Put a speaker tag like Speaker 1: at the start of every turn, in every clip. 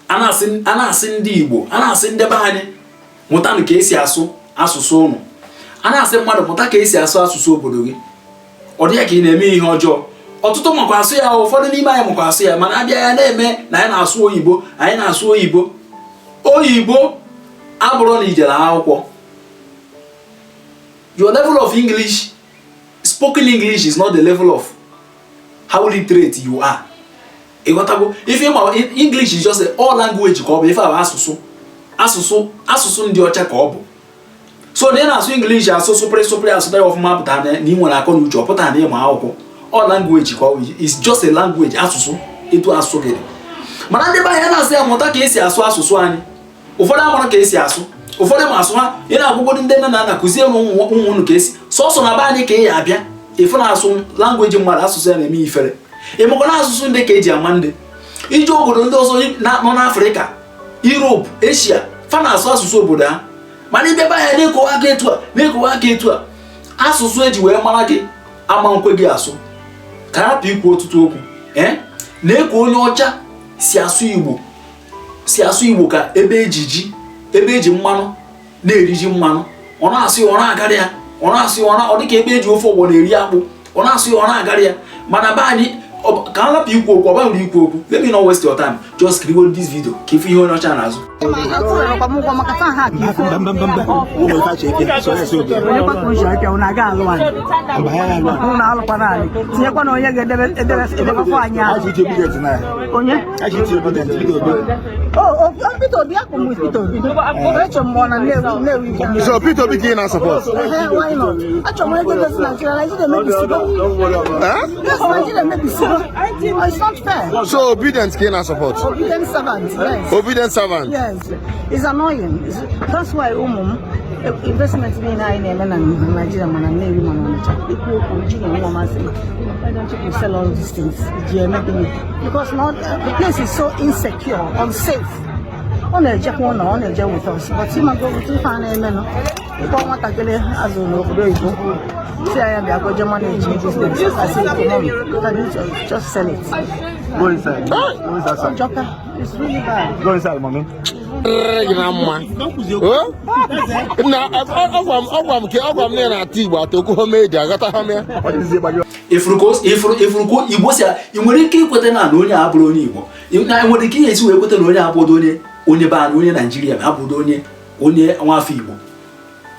Speaker 1: A na-asị ndị Igbo, a na-asị ndị be anyị, mụtanụ ka esi asụ asụsụ ụnụ. A na-asị mmadụ mụta ka esi asụ asụsụ obodo gị, ọ dị ya ka ị na-eme ihe ọjọọ. Ọtụtụ makwa asụ ya, ụfọdụ n'ime anyị makwa asụ ya, mana abịa ya na-eme na anyị na-asụ oyibo, anyị na-asụ oyibo. Oyibo abụrụ na ijere akwụkwọ. Your level of English, spoken English, is not the level of how literate you are. Ịghọtago ife ịma? English is just a all language ka ọ bụ. Ife a bụ asụsụ, asụsụ, asụsụ ndị ọcha ka ọ bụ. So na ị na-asụ English, asụ sụpịrị sụpịrị, asụta ya ọfụma, pụtara na ị nwere akọ na uche, ọ pụtara na ịma akwụkwọ. All language ka ọ bụ, is just a language, asụsụ etu asụsụ gị dị. Mana ndị be anyị na-asị ya mụta ka esi asụ asụsụ anyị, ụfọdụ amara ka esi asụ, ụfọdụ ma asụ ha. Ị na-agwụgodo ndị nne na nna, kụziere ụmụ ụmụ unu ka esi. Sọsọ na be anyị ka ị ya abịa ịfụ na-asụ language mmadụ, asụsụ ya na-eme ifere. Ịmakwa na asụsụ ndị ka eji ama ndị ije obodo ndị ọzọ nọ n'Afrịka, Europe, Asia, fa na-asụ asụsụ obodo ha. Mana ịbịa be anyị, na-ekowe aka etu a, na-ekowe aka etu a, asụsụ eji wee mara gị ama nkwe gị asụ. Ka hapụ ikwu ọtụtụ okwu, ee, na-eko onye ọcha si asụ Igbo, si asụ Igbo ka ebe eji ji, ebe eji mmanụ na-eri ji mmanụ. Ọ na-asụ ya, ọ na-agarị ya. Ọ na-asụ ya, ọ dịka ebe eji ofe ọgbọ na-eri akpụ. Ọ na-asụ ya, ọ na-agarị ya. Mana be anyị, ka a lapụ ikwu okwu, ọ baghị ikwu okwu. Let me not waste your time, just click this video ka ifu ihe onye ọcha na-azụ.
Speaker 2: Akwụrụ m ụgwọ maka taa ha ka ifo.
Speaker 3: Mba, mba, mba, o nwere ife achọ ike so ya si obi.
Speaker 2: Onye kwa ka o ji abịa, unu aga alụ anyị?
Speaker 3: Mba, ya alụ anyị.
Speaker 2: Unu alụkwana anyị, tinyekwa na onye ga-edebe edebe edebekwa anyị ahụ.
Speaker 3: Achị iti Obidient na ya.
Speaker 2: Onye?
Speaker 3: Achị iti Obidient, Peter Obi.
Speaker 2: Oh, Peter Obi, akwụ m with Peter Obi. Echọ m ọ na Nnewi, Nnewi.
Speaker 4: So Peter Obi ka ị na-support?
Speaker 2: Ehe, why not? Achọrọ m onye ga-edozi Nigeria. Nigeria emebisigo.
Speaker 4: Eh?
Speaker 2: Yes, Nigeria emebisigo. Oh, it's not fair.
Speaker 4: So Obidient ka ị na-support?
Speaker 2: Obedient servant, yes.
Speaker 4: Obedient servant.
Speaker 2: Yes, it's annoying. That's why ụmụ m, investment niile anyị na-eme na Nigeria, mana Nnewi, mana Ọnịcha, ikwu okwu ji na nwa masị m, "Why don't you sell all these things?" Ji eme gịnị? Because not, the place is so insecure, unsafe. Ọ na-ejekwa ụlọ, ọ na-eje with us, but ịmago otu ife a na-emenụ, ịkpọ nwatakịrị azụ n'obodo oyibo, si ya bịa ka o jee manage business. I say to mom, "Can you just sell it?"
Speaker 3: Go inside. Go inside, sir.
Speaker 2: Ọjọka, it's really bad.
Speaker 3: Go inside, mommy.
Speaker 4: Rere gị na mma. Oh? Na ọgwa m na ị na-atụ Igbo atụ okwu home eji aghọta ha ya.
Speaker 3: Ọ dịzie gbajọ.
Speaker 1: Ifuru ka ifuru ka Igbo si, ị nwere ike ikweta na onye a abụrụ onye Igbo? Na nwere ike esi wee kweta na onye abụdo onye be anyị, onye Naijiria, ma abụdo onye nwafọ Igbo?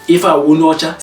Speaker 1: Ife a onye ọcha.